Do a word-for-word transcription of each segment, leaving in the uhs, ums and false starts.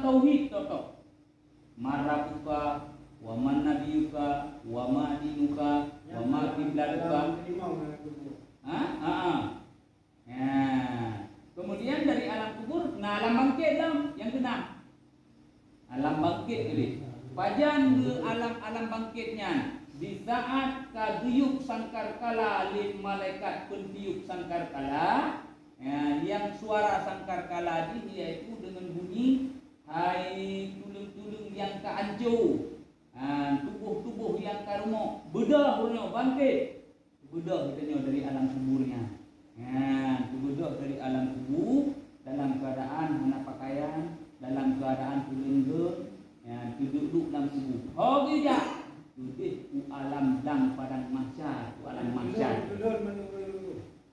tauhid totok. Man rabbuka, wa man nabiyuka, wa ma dinuka, wa ma kiblatuka. Ha? Ha, ha. Nah, kemudian dari alam kubur, na alam bangkét lom nyang keunam. Alam bangkét tadi. Pajan geu alam, alam bangkét nyan? Di saat ka geuyueb sangkakala lé malaikat peutiueb sangkakala, ya, nyang suara sangkakala jih yaitu deungon bunyi, "Hai tuleueng-tuleueng nyang ka anco, ha, tuboh-tuboh nyang ka rumoh, beudôh uroe nyoe, bangkét!" Beudôh geutanyoe dari alam kubur nyan. Nyan, teubeudôh dari alam kubu dalam keuadaan hana pakaian, dalam keuadaan teuleunggeun, nyan, teuduek-duek lam kubu. Ho geujak, udeh u alam blang padang mahsyar, u alam mahsyar.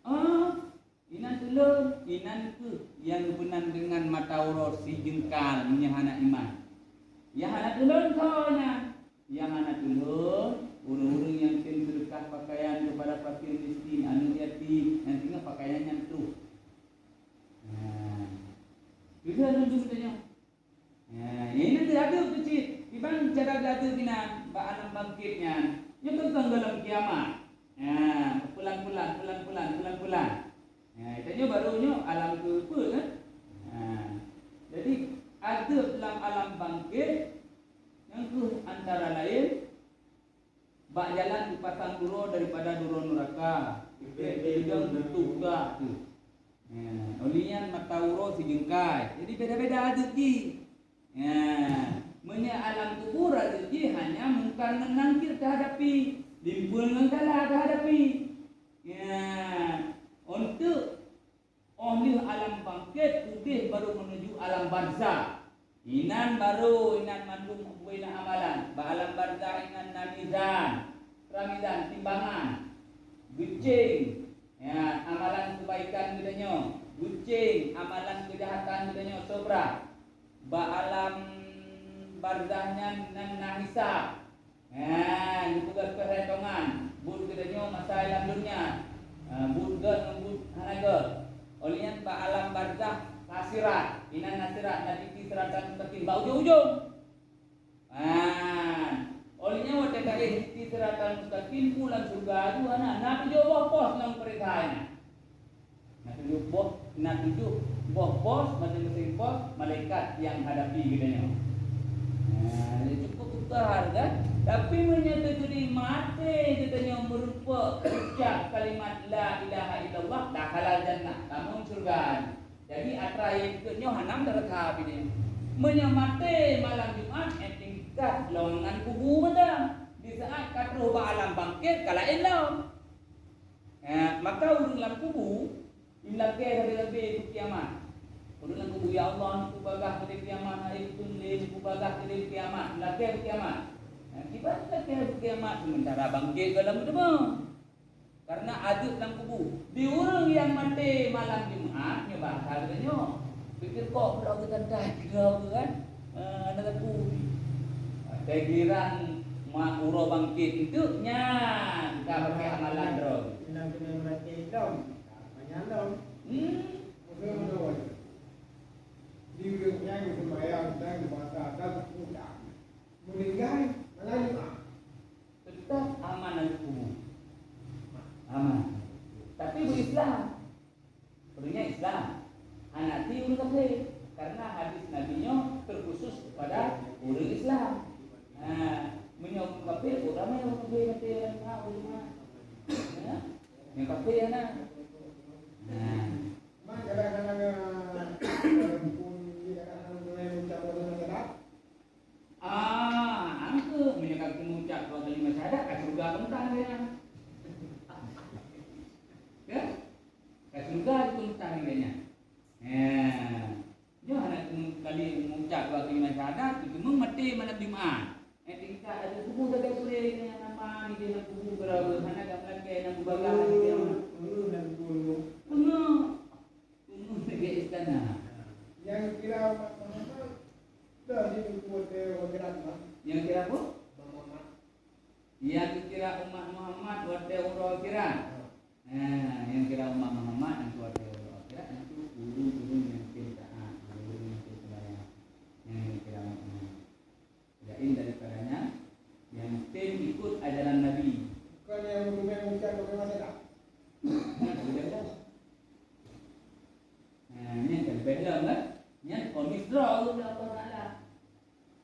Ah, inan tuleueng, inan keuh nyang geupeunan deungon mata uroe sijeungkal meunyoe hana iman. Nyang hana tuleueng keu nyan. Nyang hana tuleueng, ureueng-ureueng nyang tem seudeukah pakaian keupada fakir miskin, aneuk yatim, nyang singoh pakaian nyan troh. Nah, tuleueng lôn deungoe nyoe. Nah, nyan teuadeueb tu cit. Kiban cara teuadeueb inan bak alam bangkét nyan. Nyoe teuntang dalam kiamat. Nah, pelan-pelan, pelan-pelan, pelan-pelan. Nah, tanyoe baru nyoe alam keu peue kan? Nah, jadi adeueb lam alam bangkét Nyang kheueh antara laén, bak jalan teupasang duroe daripada duroe nuraka, ipreh teuridong tutôh gak teuh. Nah, lheueh nyan mata uroe sijeungkai. Jadi beda-beda adeueb jih. Nah, meunyoe alam kubur adeueb jih hanya Mungkar ngon Nangkir teuhadapi, Limpul ngon Kala teuhadapi. Nah, untuk Óh lheueh alam bangkét, udeh baru meunuju alam barzakh. Inan baru, inan mandum bubena amalan. Bak alam barzakh inan na mizan. Peue mizan, timbangan. Geucéng, ya, amalan keubaikan geutanyoe. Geucéng, amalan keujahatan geutanyoe, sobra. Bak alam barzakh nyan nan na hisab. Ha, geupeugah peuhitongan, buet geutanyoe masa lam donya, ha, buet gét ngon buet hana gét. Óh lheueh nyan bak alam barzakh, na sirat, inan na sirat, na titi siratan mustaqim bak ujong-ujong. Ha, óh lheueh nyan watée ka éh titi siratan mustaqim, u lam syeuruga aju hana, na tujoh boh pos nyang peuriksa nyan. Na tujoh boh, na tujoh boh pos, maséng-maséng pos, malaikat nyang hadapi geutanyoe. Nah, cukup sukar kan? Tapi meunyoe teukeudi maté geutanyoe meurumpok ucap kalimat la ilaha illallah, dakhalal jannah, tamong syeuruga. Jadi atra nyang keu nyoe hana meudesya pih nyoe. Meunyoe maté malam Jumat, eh, tingkat lom ngon kubu mantong. Di saat ka troh bak alam bangkét, ka laén lom. Eh, maka ureuëng lam kubu, meulakée sabe-sabe beukiamat. Ureuëng lam kubu, "Ya Allah, neupubagaih keudeh kiamat, hai Tuhan lé, neupubagaih keudeh kiamat," meulakée beukiamat. Eh, kiban lakée beukiamat, seumeuntara bangkét goh lom meuteumé. Karena adeueb lam kubu. Di ureuëng nyang maté malam Jumat, nyoe bahasa geutanyoe. Pikir kok budak geutantai, kira apa kan? Eh, hana teupeu. Watée giliran ma-, uroe bangkét enteuk nyan ka pakai amalan droe. Inong keuneuk meuratékan lom, manyang lom. Hmm. Meukeue meunoe. Di ureuëng nyan geuseumayang dan geubasa dan muda. Meuninggai malam Jumat. Teutap aman lam kubu. Aman. Tapi beu-Islam. Ureuëng nyan Islam, hana ti ureuëng kafé, karena hadis Nabi nyoe teukhusus kepada ureuëng Islam. Ha, meunyoe ureuëng kafé, kok ramé ureuëng kafé maté lam ha, ureuëng ha. Ha? Nyang kafé hana. Ha. Ah, angkeu meunyoe ka keuneuk ucap dua kalimat syahadat, ka syeuruga mantong dia. Ya? Ka syeuruga mantong dia. Ya. Nyoe hana kali mengucap dua kalimat syahadat, itu memang mati malam Jumat. Eh, tingkat ada kubu sagai pulé dengan nama ni dia nak kubu berapa, hana dak melangkai nak kubu bagah ni dia. Penuh. Penuh lagi istana. Nyang kira Mak Muhammad, dah ni kubu dia bergerak, Mak. Nyang kira apa? Mak Muhammad. Nyang kira umat Muhammad watée uroe akhirat. Ha, nyang kira umat Muhammad nyang watée uroe akhirat, nyan tu ureuëng-ureuëng nyang tem taat, ureuëng-ureuëng nyang tem sembahyang. Nyang Nyan vonis droe lé Allah Taala.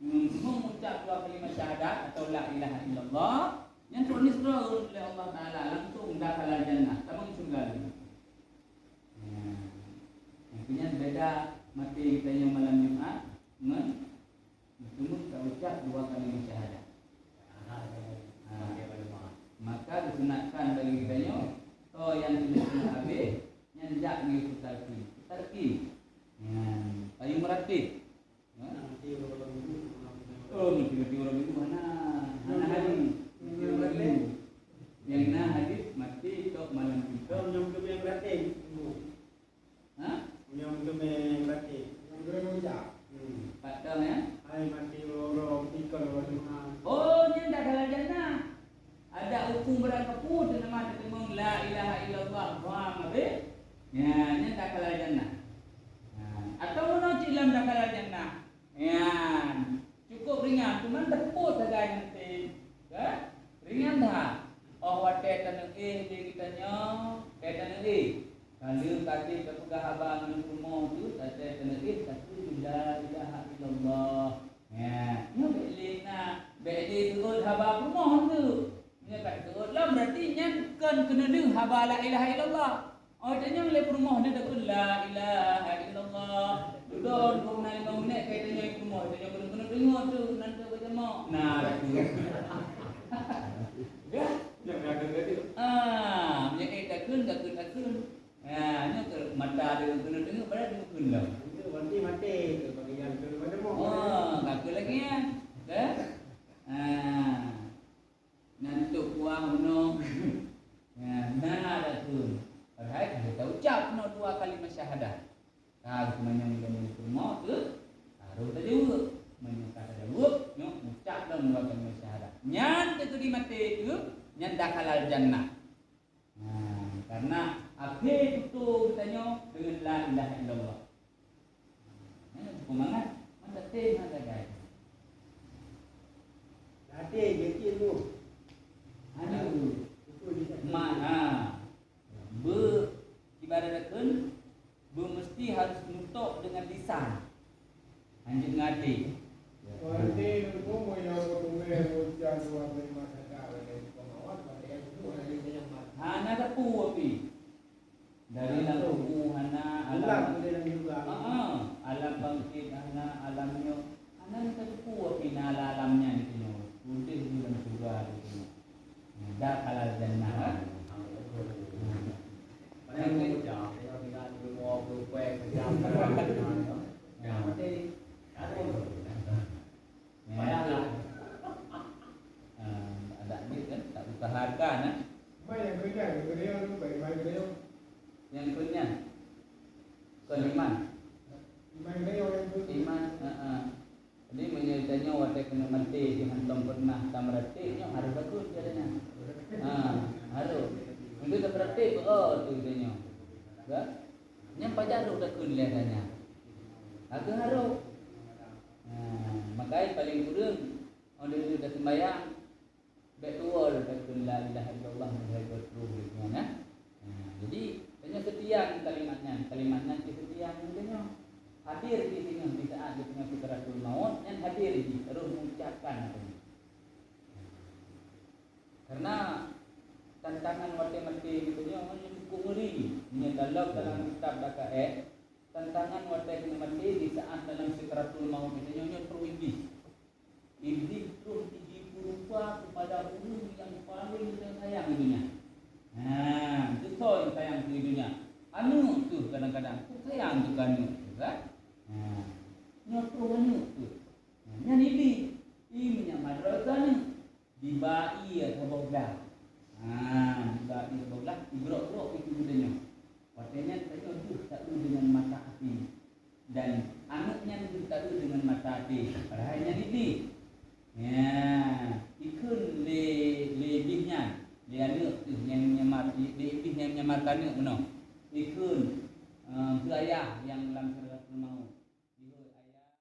Meungucap dua kalimat syahadat atau la ilaha illallah, nyan vonis droe lé Allah Taala, langsung dakhalal jannah, tamong syeuruga. Nah, artinya beda maté geutanyoe malam Jumat ngon Teuma taucap dua kalimat syahadat. Ha. Maka disunatkan bagi geutanyoe, toh nyang tuléh-tuléh habéh, nyan jak lé peutalkin. Peutalkin. Nyan, payong meuratéb. Ha? Oh, mati-mati uroe Minggu hana. Hana hadis. Mati uroe Minggu. Nyang na hadis mati tok malam Jumat. Nyang keubiang meuratéb. Ha? Nyang teumé berarti. Nyang teumé ucap. Hmm. Pat tong, ya? Hai mati lorong, ikon lorong Jumat. Oh, nyan dakhalal jannah. Ada hukum barang kapu tu nama teumong la ilaha illallah Muhammad. Ya, nyan dakhalal jannah. Ha. Atau mana cik lam dakhalal jannah? Nyan, cukup ringan, cuman teupot sagai nanti, kan? Ringan that. Oh, watèe taneuk éh lé geutanyoe, watèe taneuk éh. Ka lheueh ka trép tapeugah haba ngon rumoh tu, watèe taneuk éh, takheun la ilaha illallah. Nyan, nyoe bèk lé na, bèk lé teuôt haba rumoh tu. Nyoe ka teuôt lom, berarti nyan kon keuneulheueh haba la ilaha illallah. Oh, tanyong lé peurumoh nyan takheun, "La ilaha illallah." Dudoe dua puluh lima minit, kai tanyong lé peurumoh, tanyong keuneuk-keuneuk deungoe tu, nan tu beujamok. Nah, tu. Ya? Nyan ka geuneuh tu. Ah, meunyoe eh takheun, takheun, takheun. Ah, nyoe keu mata dia keuneuk deungoe, padahal dia kheun lom. Itu berarti mati tu, bagi yang tu beujamok. Oh, takheun lagi, ya? Dah? Ah. Nyan tu kuah bunoe. Nah, na ada tu. Padahai ka taucap bunoe dua kalimat syahadat. Ka geumanyong ilmu rumoh tu, baru tajaweueb. Meunyoe ka tajaweueb, nyoe ucap lom dua kalimat syahadat. Nyan teukeudi maté tu, nyan dakhalal jannah. Nah, karena akhé tutoe geutanyoe deungon la ilaha illallah. Nah, cukup mangat, mantap teh, mantap gai. Latih, yakin tu. Anu, ma, ha. Be, ibarat takheun, be mesti harus nutok dengan lisan. Hanjeuet ngon até. Hana teupeu pih. Dari lam tuboh hana, alam, ha, alam bangkit hana, alam nyoe hana, hana teupeu pih na alam nyan nyoe. Udeh di lam syeuruga nyoe. Dakhalal jannah. Nah, itu. Ah, ada duit kan, tak usahakan, eh. Mai yang kenyang, yang kenyang tu, mai, mai kenyang. Yang kenyang. Bukan iman. Mai kenyang yang tu. Iman, ha, ha. Jadi, meunyoe tanyoe watèe keuneuk maté, di hantom pernah tameuratib, nyoe harôh takheun, katanya. Ha, harôh. Untuk tameuratib, oh, tu tanyoe. Kan? Nyan pajan roh takheun lé gata nyan. Takheun harôh. Nah, makai paléng kureueng, óh lheueh taseumbayang, bèk tuwoe takheun la ilaha illallah meuhai beuet roh lé nyan, nah. Nah, jadi, tanyoe seutia ngon kalimat nyan. Kalimat nyan cit seutia ngon tanyoe. Hadir di singoh di saat geutanyoe sakaratul maut, nyan hadir jih, roh mengucapkan katanya. Karena tantangan watèe maté geutanyoe nyoe cukup ngeri. Meunyoe talob dalam kitab Daqaeq, tantangan watèe keuneuk maté di saat dalam sakratul maut geutanyoe nyoe troh Iblih. Iblih troh jipeurupa keupada ureueng nyang paleng geutanyoe sayang di donya. Nah, itu soe nyang sayang di donya. Aneuk teuh kadang-kadang, sayang teuh keu aneuk teuh, kan? Nah, nyoe troh aneuk teuh. Nah, nyan Iblih. Ih, meunyo madrot keu aneuk. Diba ié saboh glah. Ha, diba ié saboh glah, igrok-grok pintoe geutanyoe. Watèe nyan tanyoe deuh taeu deungon mata até. Dan aneuk nyan deuh taeu deungon mata até. Padahai nyan Iblih. Ya, ikheun lé, lé Iblih nyan, lé aneuk teuh nyang menyamar, lé Iblih nyang menyamar keu aneuk bunoe. Ikheun, eh, keu ayah nyang lam